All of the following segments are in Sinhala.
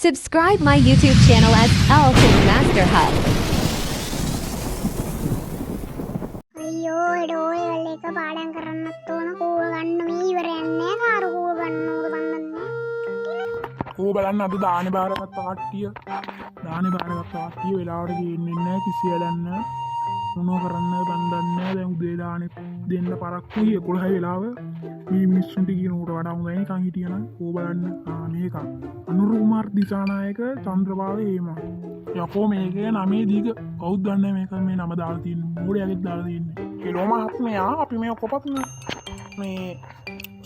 Subscribe my YouTube channel as Elephant Master Hub. අයියෝ හෙට ඕ ලෙවල් එක පාඩම් කරන්නත් ඕන. කෝල් ගන්න මේ ඉවරයක් නෑ. කාර කෝල් ගන්න ඕද මන් දන්නේ. කෝ බලන්න, අද දානේ බාරගත්ත කට්ටිය, දානේ බාරගත්ත කට්ටිය වෙලාවට ගේන්නේ නැහැ. කිසි වැඩක් නැහැ. මොනව කරන්නද මන් දන්නේ නැහැ. දැන් උදේ දානේ දෙන්න පරක්කුයි, 11 වෙලාව. මේ මිනිස්සුන්ට කියන ඌට වඩා හොඳයි නිකන් හිටියනම්. කෝ බලන්න, ආ මේක අනුර කුමාර් දිසානායක, චන්ද්‍රපාල හේමා. යකෝ මේකේ නමේ දිග. කවුද දන්නේ මේක මේ නම දාලා තියෙන්නේ? මෝඩයාගෙත් දාලා තියෙන්නේ. හෙලෝ මහත්මයා, අපි මේ කොපත් මේ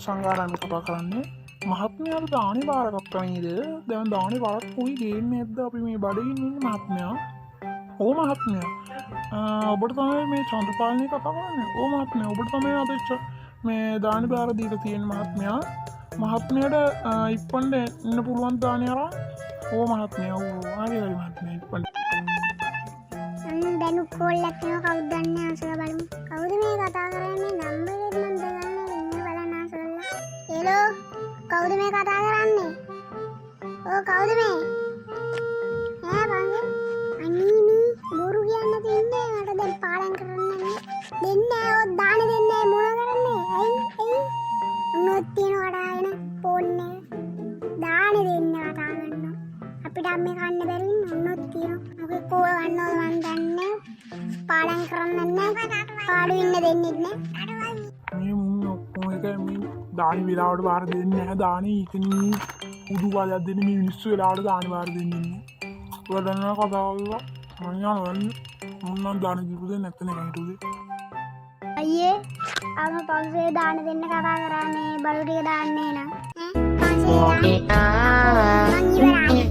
සංඝාරාමේ කතා කරන්නේ. මහත්මයාට දානේ බාරගත්තා නේද? දැන් දානේ පරක්කුයි, ගේන්නේ නැද්ද? අපි මේ බඩගින්න ඉන්නේ මහත්මයා. ඔව් මහත්මයා. ඔබට තමයි මේ චන්ද්‍රපාලනේ කතා කරන්නේ. ඔව් මහත්මයා, ඔබට තමයි අද මේ දානේ බාර දීලා තියෙන්නේ මහත්මයා. මහත්මයාට ඉක්මනට එන්න පුළුවන් දානේ අරන්. ඔව් මහත්මයා, ඔව් හරි හරි මහත්මයා, ඉක්මනට. අන්න දැනුත් කෝල් එකක් එනවා. කවුද දන්නේ, ආන්සර් බලමු. කවුද මේ කතා කරන්නේ? මේ නම්බර් එක නම් දන්නේ ඉන්න බලන්න ආන්සර් කරලා. හෙලෝ, කවුද මේ කතා කරන්නේ? ඔව්, කවුද මේ? ඈ බං, අනී මේ බොරු කියන්න තින්නේ. මට දැන් පාඩම් කරන්න නෑ. දෙන්නේ නෑ. ඔය දාන දෙන්නේ නෑ. මොන කරන්නේ? ඇයි ඇයි? ඔන්නොත් තියෙන කඩාගෙන ෆෝන් එක දාන දෙන්න කතා කරනවා. අපිට අම්මේ කන්න බැරි ඉන්න. ඔන්නොත් තියෙනවා. මොකද කෝල් ගන්නවද මන් දන්නේ. පාඩම් කරන්න නෑ. පාඩු ඉන්න දෙන්නෙත් නෑ. මේ මුන් ඔක්කොම එක මේ දානි වෙලාවට බාර දෙන්නේ නැහැ. දානි ඉතින් උදු කාලයක් දෙන්නේ. මේ මිනිස්සු වෙලාවට දානි බාර දෙන්නේ නැහැ. ඔයා දන්නවා කතාව කරලා මං යනවා. මුන් නම් දානි දීපු දෙන්නේ නැත්තනේ කහිටුදේ. අයියේ, අම පන්සලේ දාන දෙන්න කතා කරා. මේ බලු ටික දාන්නේ නම් ඈ පන්සලේ දාන්න මං ඉවරයි.